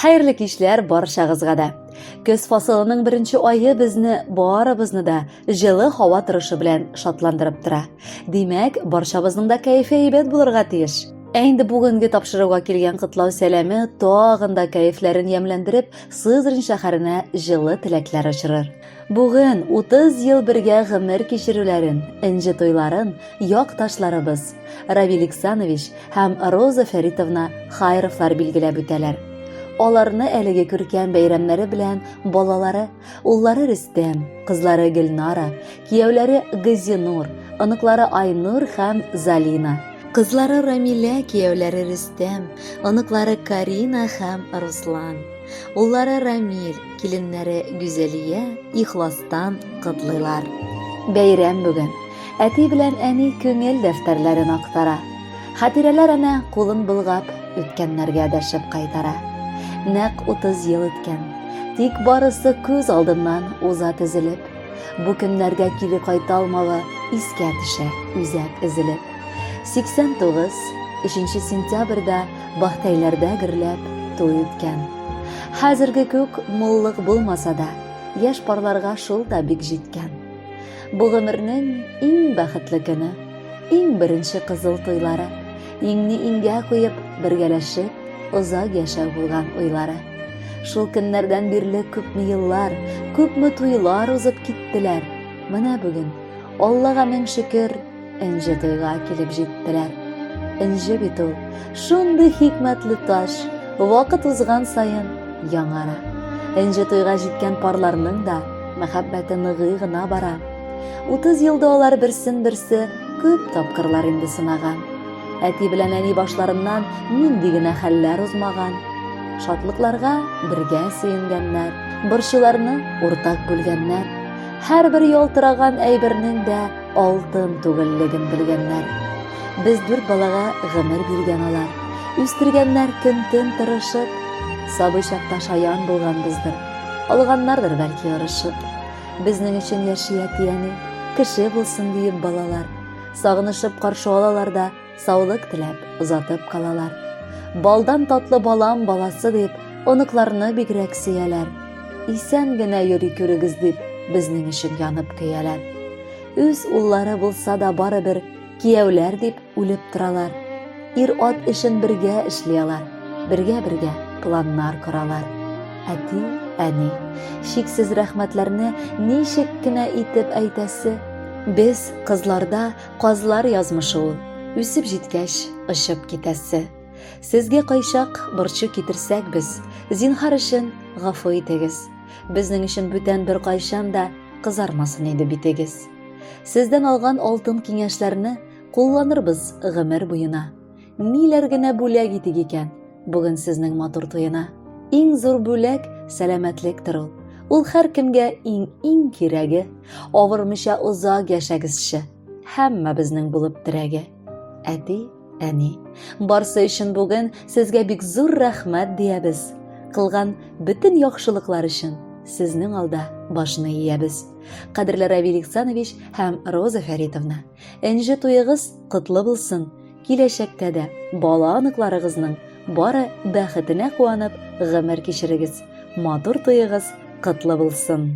Хәерле кичләр барчагызга да. Көз фасылының беренче ае безне барыбызны да җылы һава торышы белән шатландырып тора. Димәк, барчабызның да кәефе әйбәт булырга тиеш. Ә инде бүгенге тапшыруга килгән котлау сәламе тагын да кәефләрен ямьләндереп, Сызрань шәһәренә җылы теләкләр очырыр. Бүген 30 ел бергә гомер кичерүләрен, энҗе туйларын якташларыбыз Равил Иксанович һәм Роза Фәритовна Хайровлар билгеләп үтәләр. Аларны әлеге күркәм бәйрәмнәре белән балалары, уллары Рөстәм, кызлары Гөлнара, кияүләре Газинур, оныклары Айнур һәм Залина, кызлары Рамилә, кияүләре Рөстәм, оныклары Карина һәм Руслан, уллары Рамиль, киленнәре Гүзәлия ихластан котлыйлар. Бәйрәм бүген. Әти белән әни күңел дәфтәрләрен актара. Хатирәләр әнә кулын болгап, үткәннәргә дәшеп кайтара. Нәкъ 30 ел үткән. Тик барысы күз алдыннан уза тезелеп. Бу көннәргә кире кайта алмавы искә төшә, үзәк өзелеп. 89, 3 сентябрьдә Бахтәйләрдә гөрләп туй үткән. Хәзерге күк муллык булмаса да, яшь парларга шул да бик җиткән. Бу гомернең иң бәхетле көне, иң беренче кызыл туйлары, иңне иңгә куеп, бергәләшеп, озак яшәү булган уйлары. Шул көннәрдән бирле күпме еллар, күпме туйлар узып киттеләр. Менә бүген, Аллага мең шөкер, энҗе туйга килеп җиттеләр. Энҗе бит ул, шундый хикмәтле таш, вакыт узган саен яңара. Энҗе туйга җиткән парларның да мәхәббәте ныгый гына бара. 30 елда алар берсен-берсе күп тапкырлар инде сынаган. Әти белән әни башларыннан нинди генә хәлләр узмаган. Шатлыкларга бергә сөенгәннәр, борчуларны уртак бүлгәннәр. Һәрбер ялтыраган әйбернең дә алтын түгеллеген белгәннәр. Без дүрт балага гомер биргән алар. Үстергәннәр көн-төн тырышып. Сабый чакта шаян булганбыздыр. Алганнардыр бәлки орышып. Безнең өчен яши әти-әни, кеше булсын диеп балалар. Сагынышып каршы алалар да, саулык теләп, озатып калалар. Балдан татлы балам баласы дип, оныкларны бигрәк сөяләр. Исән генә йөри күрегез дип, безнең өчен янып көяләр. Үз уллары булса да барыбер кияүләр дип үлеп торалар. Ир-ат эшен бергә эшли алар, бергә-бергә планнар коралар. Әти, әни, чиксез рәхмәтләрне ничек кенә итеп әйтәсе? Без, кызларда, казлар язмышы ул, үсеп җиткәч, очып китәсе. Сезгә кайчак борчу китерсәк без, зинһар өчен гафу итегез. Безнең өчен бүтән беркайчан да кызармасын иде битегез. Сездән алган алтын киңәшләрне кулланырбыз гомер буена. Ниләр генә бүләк итик икән бүген сезнең матур туена? Иң зур бүләк сәламәтлектер ул. Ул һәркемгә иң-иң кирәге. Авырмыйча озак яшәгезче. Һәммәбезнең булып терәге. Әти, әни, барсы өчен бүген сезгә бик зур рәхмәт диябез. Кылган бөтен яхшылыклар өчен сезнең алда башны иябез. Кадерле Равил Ихсанович һәм Роза Фәритовна, энҗе туегыз котлы булсын. Киләчәктә дә бала оныкларыгызның бары бәхетенә куанып гомер кичерегез. Матур туегыз котлы булсын.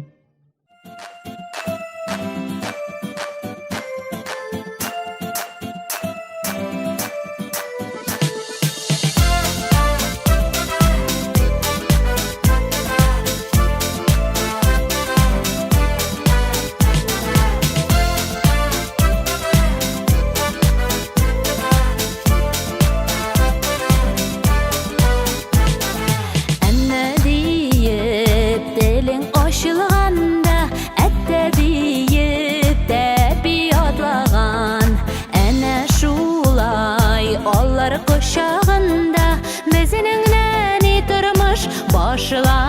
Әннә диеп телең ачылганда, әттә диеп тәпи атлаган. Әнә шулай алар кочагында безнең нәни тормыш башланган.